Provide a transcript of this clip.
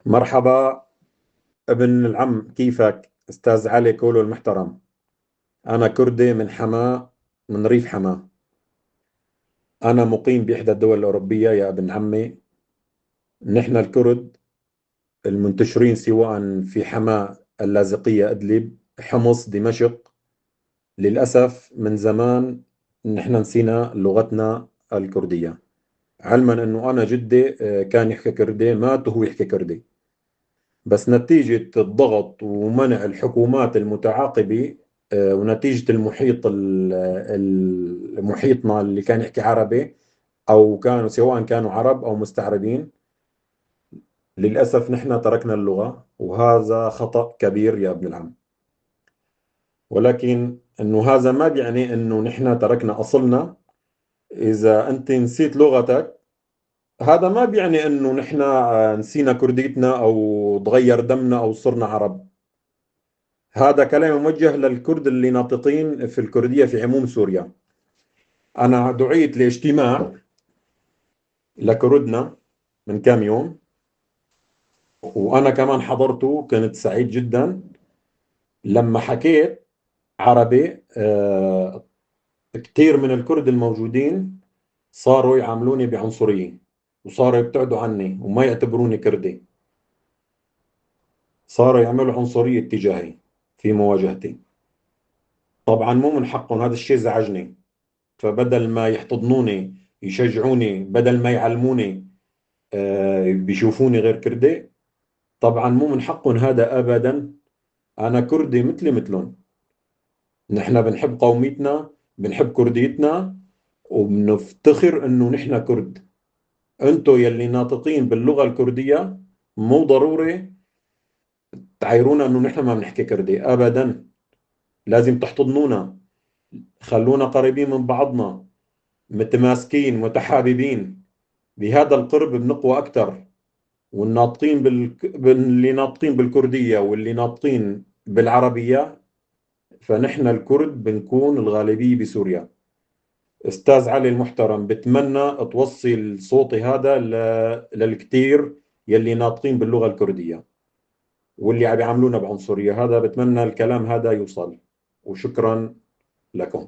مرحبا ابن العم، كيفك أستاذ علي كولو المحترم؟ أنا كردي من حماة، من ريف حماة. أنا مقيم بإحدى الدول الأوروبية يا ابن عمي. نحن الكرد المنتشرين سواء في حماة، اللاذقية، أدلب، حمص، دمشق، للأسف من زمان نحن نسينا لغتنا الكردية، علما أنه أنا جدي كان يحكي كردي، مات وهو يحكي كردي، بس نتيجة الضغط ومنع الحكومات المتعاقبة ونتيجة المحيط محيطنا اللي كان يحكي عربي أو كانوا سواء كانوا عرب أو مستعربين، للأسف نحن تركنا اللغة، وهذا خطأ كبير يا ابن العم. ولكن أنه هذا ما بيعني أنه نحن تركنا أصلنا. إذا أنت نسيت لغتك هذا ما بيعني أنه نحن نسينا كرديتنا أو تغير دمنا أو صرنا عرب. هذا كلام موجه للكرد اللي ناطقين في الكردية في عموم سوريا. أنا دعيت لاجتماع لكردنا من كام يوم، وأنا كمان حضرته، كنت سعيد جدا لما حكيت عربي. كثير من الكرد الموجودين صاروا يعاملوني بعنصرية وصاروا يبتعدوا عني وما يعتبروني كردي، صاروا يعملوا عنصرية تجاهي في مواجهتي. طبعا مو من حقهم، هذا الشيء زعجني. فبدل ما يحتضنوني يشجعوني، بدل ما يعلموني، بيشوفوني غير كردي. طبعا مو من حقهم هذا أبدا، أنا كردي مثلي مثلهم. نحن بنحب قوميتنا، بنحب كرديتنا، وبنفتخر انه نحن كرد. انتو يلي ناطقين باللغة الكردية مو ضروري تعايرونا انه نحن ما بنحكي كردي ابدا. لازم تحتضنونا، خلونا قريبين من بعضنا، متماسكين متحاببين. بهذا القرب بنقوى اكثر. والناطقين اللي ناطقين بالكردية واللي ناطقين بالعربية، فنحن الكرد بنكون الغالبية بسوريا. استاذ علي المحترم، بتمنى توصل صوتي هذا للكثير يلي ناطقين باللغة الكردية واللي عم يعاملونا بعنصرية. هذا بتمنى الكلام هذا يوصل، وشكرا لكم.